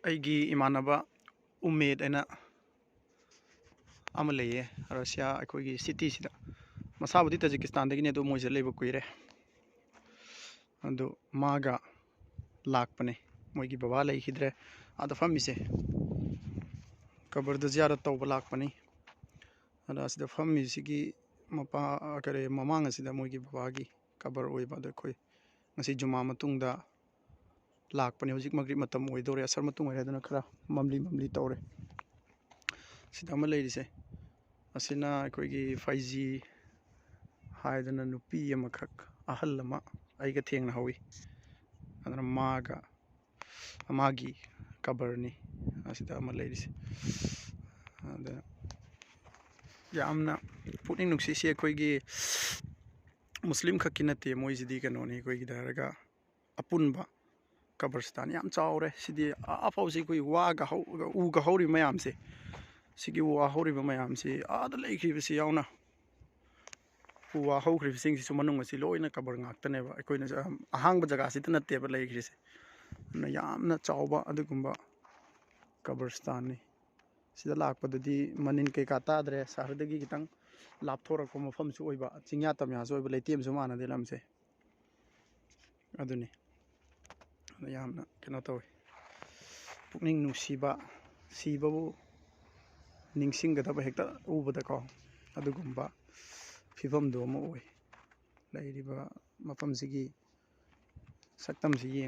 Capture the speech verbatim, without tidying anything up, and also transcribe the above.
ꯑꯩꯒꯤ ꯏꯃꯥꯟꯅꯕ ꯎꯃꯦꯗ ꯍꯥꯏꯅ ꯑꯃ ꯂꯩꯌꯦ, ꯔꯁꯤꯌꯥ ꯑꯩꯈꯣꯏꯒꯤ ꯁꯤꯇꯤꯁꯤꯗ꯫ ꯃꯁꯥꯕꯨꯗꯤ ꯇꯥꯖꯤꯀꯤꯁꯇꯥꯟꯗꯒꯤꯅꯦ, ꯑꯗꯣ ꯃꯣꯏꯁꯦ ꯂꯩꯕ ꯀꯨꯏꯔꯦ꯫ ꯑꯗꯨ ꯃꯥꯒ ꯂꯥꯛꯄꯅꯦ, ꯃꯣꯏꯒꯤ ꯕꯕꯥ ꯂꯩꯈꯤꯗ꯭ꯔꯦ ꯑꯥꯗ ꯐꯝꯃꯤꯁꯦ꯫ ꯀꯕꯔꯗ ꯖꯤꯌꯥꯔꯠ ꯇꯧꯕ ꯂꯥꯛꯄꯅꯤ꯫ ꯑꯗ ꯑꯁꯤꯗ ꯐꯝꯃꯤꯁꯤꯒꯤ ꯃꯄꯥ, ꯀꯔꯤ, ꯃꯃꯥꯡ ꯑꯁꯤꯗ ꯃꯣꯏꯒꯤ ꯕꯕꯥꯒꯤ ꯀꯕꯔ ꯑꯣꯏꯕ꯫ ꯑꯗꯣ ꯑꯩꯈꯣꯏ ꯉꯁꯤ ꯖꯨꯃꯥ ꯃꯇꯨꯡꯗ ꯂꯥꯛꯄꯅꯦ꯫ ꯍꯧꯖꯤꯛ ꯃꯒ꯭ꯔꯤꯕ ꯃꯇꯝ ꯑꯣꯏꯗꯧꯔꯦ, ꯑꯁꯔ ꯃꯇꯨꯡ ꯑꯣꯏꯔꯦ, ꯑꯗꯨꯅ ꯈꯔ ꯃꯝꯂꯤ ꯃꯝꯂꯤ ꯇꯧꯔꯦ꯫ ꯁꯤꯗ ꯑꯃ ꯂꯩꯔꯤꯁꯦ, ꯑꯁꯤꯅ ꯑꯩꯈꯣꯏꯒꯤ ꯐꯥꯏꯖꯤ ꯍꯥꯏꯗꯅ ꯅꯨꯄꯤ ꯑꯃꯈꯛ, ꯑꯍꯜ ꯑꯃ ꯑꯩꯒ ꯊꯦꯡꯅꯍꯧꯋꯤ꯫ ꯑꯗꯨꯅ ꯃꯥꯒ, ꯃꯥꯒꯤ ꯀꯕꯔꯅꯤ ꯑꯁꯤꯗ ꯑꯃ ꯂꯩꯔꯤꯁꯦ꯫ ꯑꯗ ꯌꯥꯝꯅ ꯄꯨꯛꯅꯤꯡ ꯅꯨꯡꯁꯤꯁꯤ꯫ ꯑꯩꯈꯣꯏꯒꯤ ꯃꯨꯁꯂꯤꯝ ꯈꯛꯀꯤ ꯅꯠꯇꯦ, ꯃꯣꯏꯁꯤꯗꯤ ꯀꯩꯅꯣꯅꯤ, ꯑꯩꯈꯣꯏꯒꯤꯗ ꯍꯥꯏꯔꯒ ꯑꯄꯨꯟꯕ ꯀꯕꯔꯁꯇꯥꯟ ꯌꯥꯝ ꯆꯥꯎꯔꯦ꯫ ꯁꯤꯗꯤ ꯑꯥ ꯐꯥꯎꯁꯤ ꯑꯩꯈꯣꯏ ꯋꯥꯒ ꯍꯧ-, ꯎꯒ ꯍꯧꯔꯤꯕ ꯃꯌꯥꯝꯁꯦ, ꯁꯤꯒꯤ ꯋꯥ ꯍꯧꯔꯤꯕ ꯃꯌꯥꯝꯁꯤ, ꯑꯥꯗ ꯂꯩꯈ꯭ꯔꯤꯕꯁꯤ ꯌꯥꯎꯅ ꯎ ꯋꯥ ꯍꯧꯈ꯭ꯔꯤꯕꯁꯤꯡꯁꯤꯁꯨ ꯃꯅꯨꯡ ꯑꯁꯤ ꯂꯣꯏꯅ ꯀꯕꯔ ꯉꯥꯛꯇꯅꯦꯕ꯫ ꯑꯩꯈꯣꯏꯅ ꯖ-, ꯑꯍꯥꯡꯕ ꯖꯒꯥꯁꯤꯗ ꯅꯠꯇꯦꯕ ꯂꯩꯈ꯭ꯔꯤꯁꯦ꯫ ꯑꯗꯨꯅ ꯌꯥꯝꯅ ꯆꯥꯎꯕ ꯑꯗꯨꯒꯨꯝꯕ ꯀꯕꯔꯁꯇꯥꯟꯅꯤ꯫ ꯁꯤꯗ ꯂꯥꯛꯄꯗꯗꯤ ꯃꯅꯤꯟ ꯀꯩꯀꯥ ꯇꯥꯗ꯭ꯔꯦ꯫ ꯁꯍꯔꯗꯒꯤ ꯈꯤꯇꯪ ꯂꯥꯞꯊꯣꯔꯛꯄ ꯃꯐꯝꯁꯨ ꯑꯣꯏꯕ, ꯆꯤꯡꯌꯥ ꯇꯝꯌꯥꯁꯨ ꯑꯣꯏꯕ, ꯂꯩꯇꯦꯝꯁꯨ ꯃꯥꯟꯅꯗꯦ ꯂꯝꯁꯦ꯫ ꯑꯗꯨꯅꯤ꯫ ꯑꯗꯨ ꯌꯥꯝꯅ ꯀꯩꯅꯣ ꯇꯧꯋꯤ꯫ ꯄꯨꯛꯅꯤꯡ ꯅꯨꯡꯁꯤꯕ, ꯁꯤꯕꯕꯨ ꯅꯤꯡꯁꯤꯡꯒꯗꯕ ꯍꯦꯛꯇ ꯎꯕꯗꯀꯣ, ꯑꯗꯨꯒꯨꯝꯕ ꯐꯤꯕꯝꯗꯨ ꯑꯃ ꯑꯣꯏ꯫ ꯂꯩꯔꯤꯕ ꯃꯐꯝꯁꯤꯒꯤ ꯁꯛꯇꯝꯁꯤ ꯌꯦꯡ-